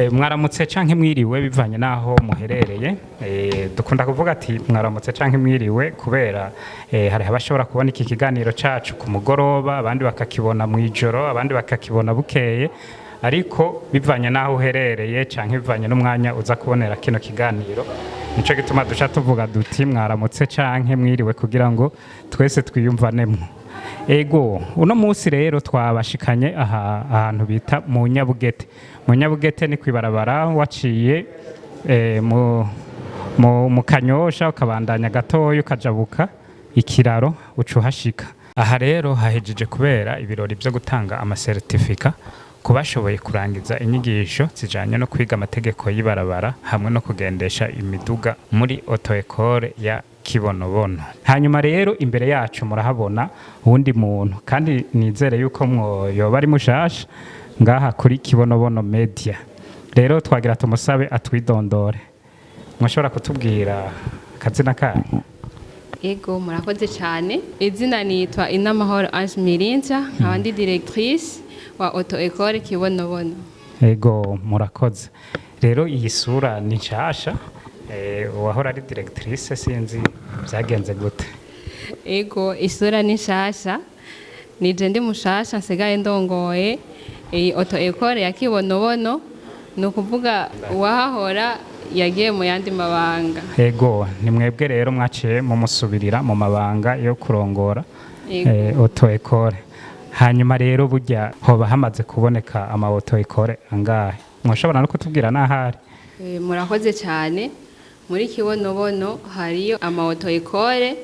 Mwaramutse canke mwiriwe bivanye n'aho muherereye. Dukunda kuvuga ati mwaramutse canke mwiriwe kubera hari abashobora kubona iki kiganiro cacu ku mugoroba, abandi bakakibona mw'ijoro, abandi bakakibona bukeye, ariko bivanye n'aho uherereye canke bivanye n'umwanya uza kubonera kino kiganiro, nico gituma duca tuvuga duti mwaramutse canke mwiriwe kugira ngo twese twiyumvanemwo. Ego, uno munsi rero twabashikanye aha ahantu bita mu Nyabugete. Mu Nyabugete ni kwibarabara waciye mu Kanyosha, ukabandanya gatoya, ukajabuka ikiraro, uca uhashika. Aha rero hahejeje kubera ibirori byo gutanga amasertifika ku bashoboye kurangiza inyigisho zijanye no kwiga amategeko y'ibarabara hamwe no kugendesha imiduga muri auto école ya Kibonobono. Hanyuma rero imbere yacu murahabona uwundi muntu, kandi nizere yuko mwo yoba ari mushasha ngaha kuri Kibonobono Media. Rero twagira tumusabe atwidondore. Mwashobora kutubwira akazina kanyu? Ego, murakoze cyane. Izina nitwa Inamahoro Ange Mirinja, nkaba ndi directrice wa auto école Kibonobono. Ego, murakoze. Rero iyi sura ni nshasha. Uwahora ari directrice sinzi byagenze gute? Ego, isura ni nshasha, nije ndi mushasha nsigaye ndongoye iyi auto école ya Kibonobono. Ni ukuvuga uwahahora yagiye mu yandi mabanga. Ego, ni mwebwe rero mwaciye mumusubirira mu mabanga yo kurongora Ego. Auto école. Hanyuma rero burya hoba hamaze kuboneka ama auto école angahe? Mwashobora no kutubwira n'ahari? Murakoze cyane. Muri Kibonobono hariyo ama auto école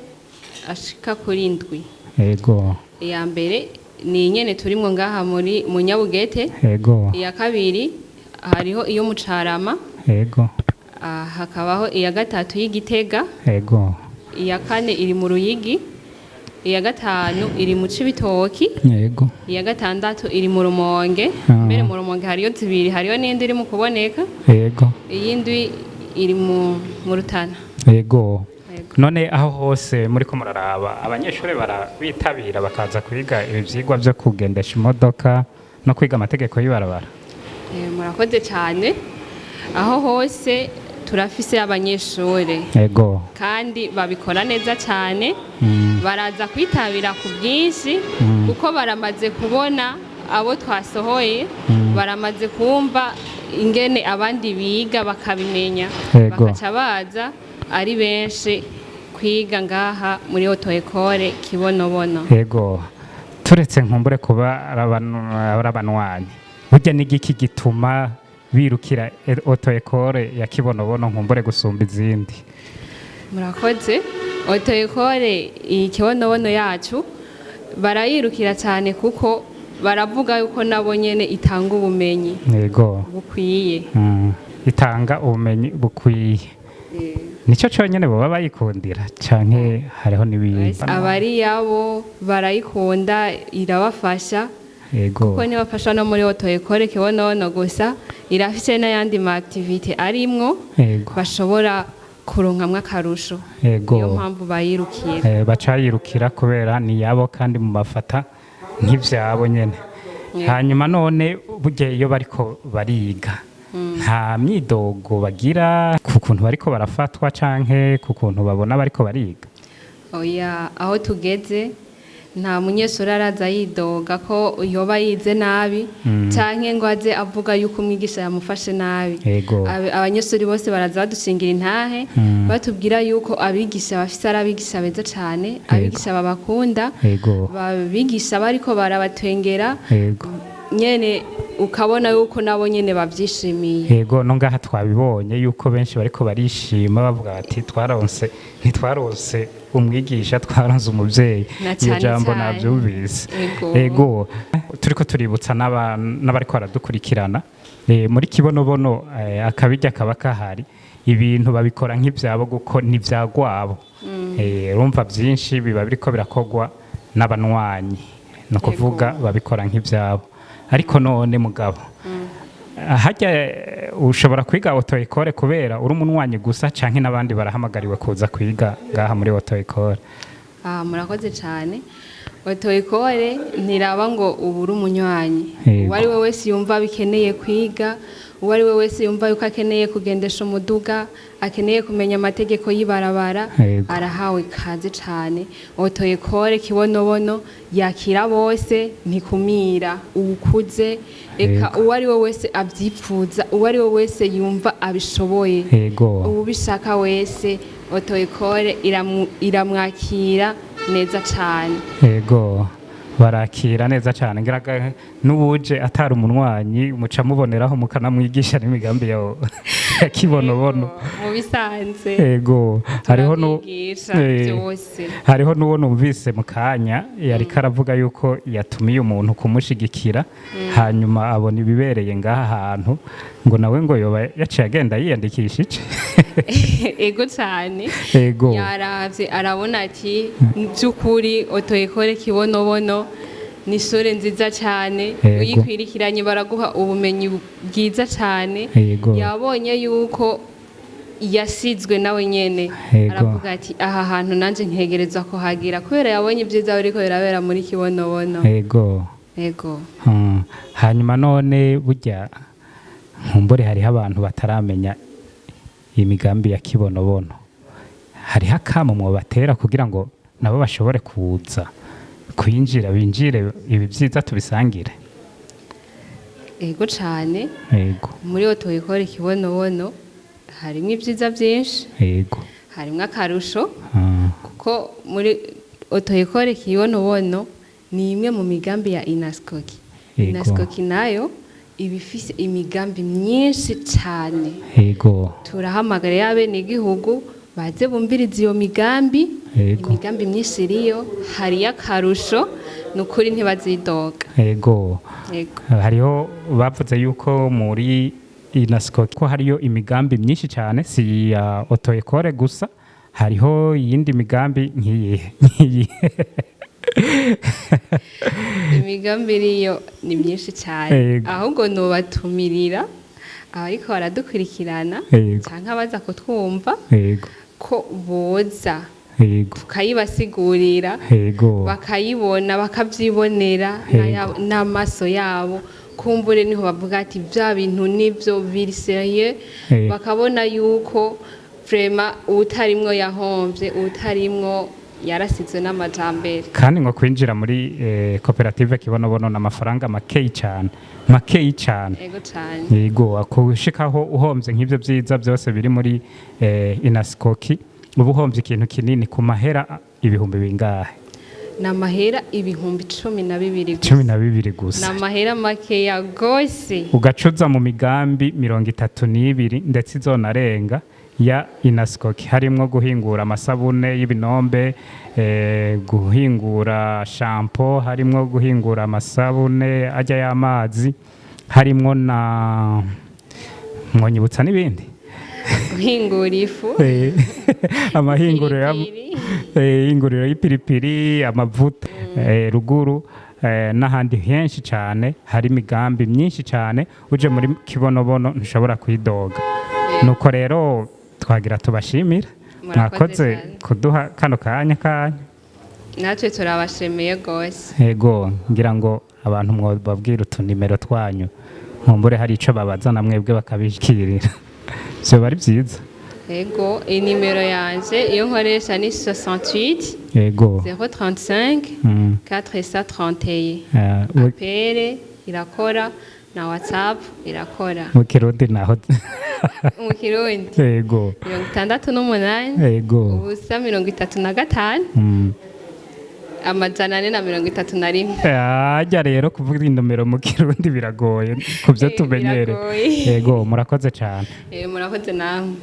ashika kuri 7. Iya mbere ni nyene turimwo ngaha muri mu Nyabugete. Iya kabiri hariho iyo mu Carama. Hakabaho iya gatatu y'Igitega. Iya kane iri mu Ruyigi, iya gatanu iri mu Cibitoki, iya gatandatu iri mu Rumonge. Mbere mu Rumonge hariyo zibiri, hariyo n'indi iri mu kuboneka. Iyindi iri mu Rutana. Yego. None aho hose muri ko muraraba, abanyeshuri barabitabira bakaza kwiga ibi vyigwa vyo kugendesha imodoka no kwiga amategeko y'ibarabara? Murakoze cyane. Aho hose turafise abanyeshuri kandi babikora neza cyane. Baraza kwitabira ku bwinshi kuko baramaze kubona abo twasohoye, baramaze kumva ingene abandi biga bakabimenya, bakaca baza ari benshi kwiga ngaha muri auto école Kibonobono. Ego, turetse nkumbure kuba ari abanwanyi, burya n'igiki gituma birukira auto école ya Kibonobono nkumbure gusumba izindi? Murakoze. Auto école iyi Kibonobono yacu barayirukira cyane kuko baravuga yuko nabo nyene itanga ubumenyi bukwiye. Itanga ubumenyi bukwiye, nicyo cyonyine baba bayikundira canke hariho n'ibindi? Abari yabo barayikunda, irabafasha kuko ntibafasha no muri auto école Kibonobono gusa, irafise n'ayandi ma activité arimwo bashobora kuronkamwo akarusho. Niyo mpamvu bayirukira. Bacayirukira kubera ni yabo kandi mubafata nk'ivyabo nyene. Hanyuma none burya iyo bariko bariga nta myidogo bagira ku kuntu bariko barafatwa canke ku kuntu babona bariko bariga? Oya, aho tugeze nta munyeshuri araza yidoga ko yoba yize nabi canke ngo aze avuga yuko umwigisha yamufashe nabi. Abanyeshuri bose baraza badushingira intahe, batubwira yuko abigisha bafise ari abigisha beza cane, abigisha babakunda, babigisha bariko barabatwengera nyene, ukabona yuko nabo nyene bavyishimiye. Yego, no ngaha twabibonye yuko benshi bariko barishima, bavuga bati twaronse, ntitwaronse umwigisha, twaronse umuvyeyi. Na Iyo cane jambo cane. navyumvise. Ego. Ego, turiko tuributsa n'abariko baradukurikirana, muri Kibonobono akabirya kaba kahari, ibintu babikora nk'ivyabo kuko n'ivyagwabo. Urumva byinshi biba biriko birakorwa n'abanwanyi, ni ukuvuga babikora nk'ivyabo. Ariko none mugabo harya ushobora kwiga auto école kubera uri umunwanyi gusa, canke n'abandi barahamagariwe kuza kwiga ngaha muri auto école? Ah, murakoze cyane. Auto-école ntiraba ngo ubure umunywanyi. Uwo ari we wese yumva bikeneye kwiga, uwo ari we wese yumva yuko akeneye kugendesha umuduga, akeneye kumenya amategeko y'ibarabara, arahawe ikaze cane. Auto-école Kibonobono yakira bose, ntikumira uwukuze, eka uwo ari we wese avyipfuza, uwo ari we wese yumva abishoboye, uwubishaka wese, auto-école iramwakira neza cane. Yego, barakira neza cyane. Ngira n'uwuje atari umunwanyi muca muboneraho mukanamwigisha n'imigambi ya Kibonobono. Mu bisanzwe Yego, hariho nu turabigisha byose. Hariho n'uwo numvise mu kanya yariko aravuga yuko yatumiye umuntu kumushigikira, hanyuma abona ibibereye ngaha hantu, ngo nawe ngo yoba yaciye agenda yiyandikisha ice. Ego cane. Yaravye arabona ati by'ukuri auto-école Kibonobono ni ishure nziza cane, uyikwirikiranye baraguha ubumenyi bwiza cane. Yabonye yuko yasizwe nawe nyene, aravuga ati aha hantu nanje ntegerezwa kuhagira, kubera yabonye ibyiza biriko birabera muri Kibonobono. Ego. Hanyuma none burya nkumbure hariho abantu bataramenya imigambi ya Kibonobono, hariho akamo mwobatera kugira ngo nabo bashobore kuza kwinjira, binjire, ibi byiza tubisangire? Ego cane. Muri auto-école Kibonobono harimwo ibyiza byinshi, harimwo akarusho, kuko muri auto-école Kibonobono ni imwe mu migambi ya Inascoki. Inascoki nayo iba ifise imigambi myinshi cane. Turahamagara y'abenegihugu baze bumvirize iyo migambi. Imigambi myinshi iriyo, hariyo akarusho, ni ukuri ntibazidoga. Yego. Hariho bavuze yuko muri Inasco ko hariyo imigambi myinshi cyane, si iya auto-école gusa, hariho iyindi migambi nk'iyihe nk'iyihe? Imigambi iriyo ni myinshi cyane. Ahubwo nobatumirira abariko baradukurikirana canke abaza kutwumva ko boza tukayibasigurira, bakayibona, bakavyibonera n'amaso yabo. Kumbure niho bavuga ati bya bintu nivyo biri sérieux, bakabona yuko vraiment uwutarimwo yahomvye, uwutarimwo yarasizwe n'amajambere. Kandi ngo kwinjira muri koperative Kibonobono n'amafaranga makeyi cyane, makeyi cyane. Ego cane. Yego, kushikaho uhombye nk'ibyo byiza byose biri muri Inasikoki, uba uhombye ikintu kinini ku mahera ibihumbi bingahe? Ni amahera 12,000 Cumi gusa. na bibiri Ni gusa. amahera makeya gose. Ugacuza mu migambi 32 ndetse izonarenga ya Inasikoki, harimwo guhingura amasabune y'ibinombe, guhingura shampoo, harimwo guhingura amasabune ajya y'amazi, harimwo na mwonyibutsa n'ibindi. Guhingura ifu. Amahinguriro Ipiripiri. Ihinguriro y'ipiripiri, amavuta, ruguru, n'ahandi henshi cyane hari imigambi myinshi cyane. Uje muri Kibonobono ntushobora kwidoga. Nuko rero twagira tubashimira. Murakoze Mwakoze cyane. kuduha kano kanya kanyu. Natwe turabashimiye rwose. Yego, ngira ngo abantu mwobabwira utunimero twanyu, nkumbure hari ico babaza na mwebwe bakabishikirira, vyoba ari vyiza. Yego, inimero yanje iyo nkoresha ni 68 035 431. Appel irakora na WhatsApp irakora. Mu Kirundi naho? Mu Kirundi, 68 0 35 431. Ajya rero kuvuga inomero mu Kirundi biragoye ku byo tumenyere. Biragoye. Yego, murakoze cyane. Murakoze namwe.